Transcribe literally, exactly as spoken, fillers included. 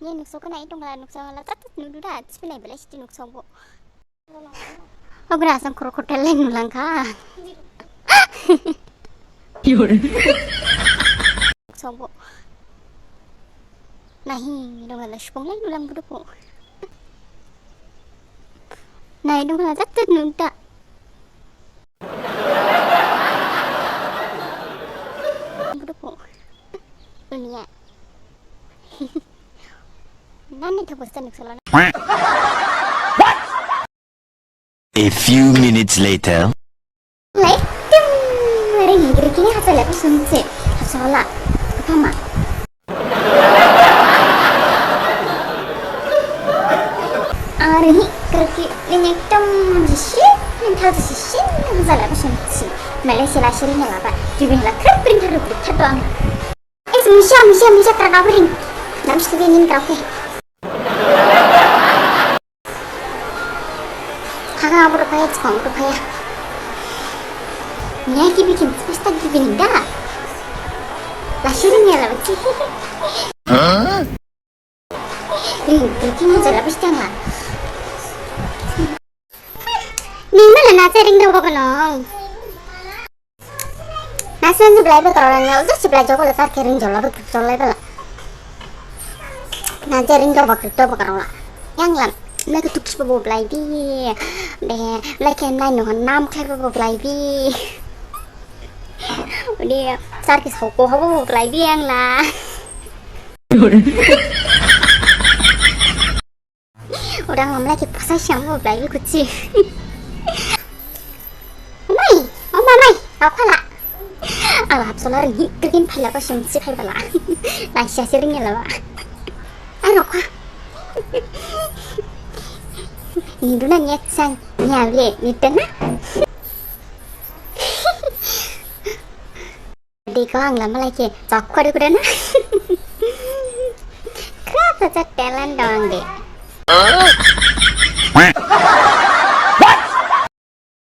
Ni nukso khe nai dongla nukso la tat tat nudu da, sipi nai bela siti nukso bo. Ogra sang khoro khotel lai nulangkha. Nukso bo. Nahi dongla la sipong lai nulang budu bo. Nai dongla tat tat nuda. Budu bo. Dunia. Nani thabosta nuksola. A few minutes later. Lai, tim, ring, ring, kini hasa lagi sunse, hasa la, apa ma? Ari, kerki, ini tem, sisi, ini hal sisi, hasa lagi sunse. Malaysia la sering ya laba, jubin la kerap ring kerap ring kerap doang. Eh, misa, misa, misa, kerap apa ring? Nam sini ning kerap ke. Haga abur paya, cikong abur paya. Nya ki bikin, pesta ki bikin da. Lasirin ya la beci. Hah? Ih, bikin aja la beci tanga. Ni mana nasi ring dong kok nong. Nasi nasi belai be karona ni, udah si belai joko letak kering jola be jola be la. Nasi ring dong bakri to bakarona. Yang lam, belai ke tuks babo belai bi. Be, belai ke nai no nam khlai babo belai bi. Udah, sar ke soko habo belai bi yang la. Orang mamla ki pasai siang mo belai kuci. Mai, oh mamai, kau kala. Ala hap solar ni kerkin phaila ko siang si phai bala. Lai sia si ring la ba. Aro kwa. Ni duna ni sang ni ale ni tena. Dei ko ang lama lai ke, chok khori khori na. Kra sa cha talent dong de.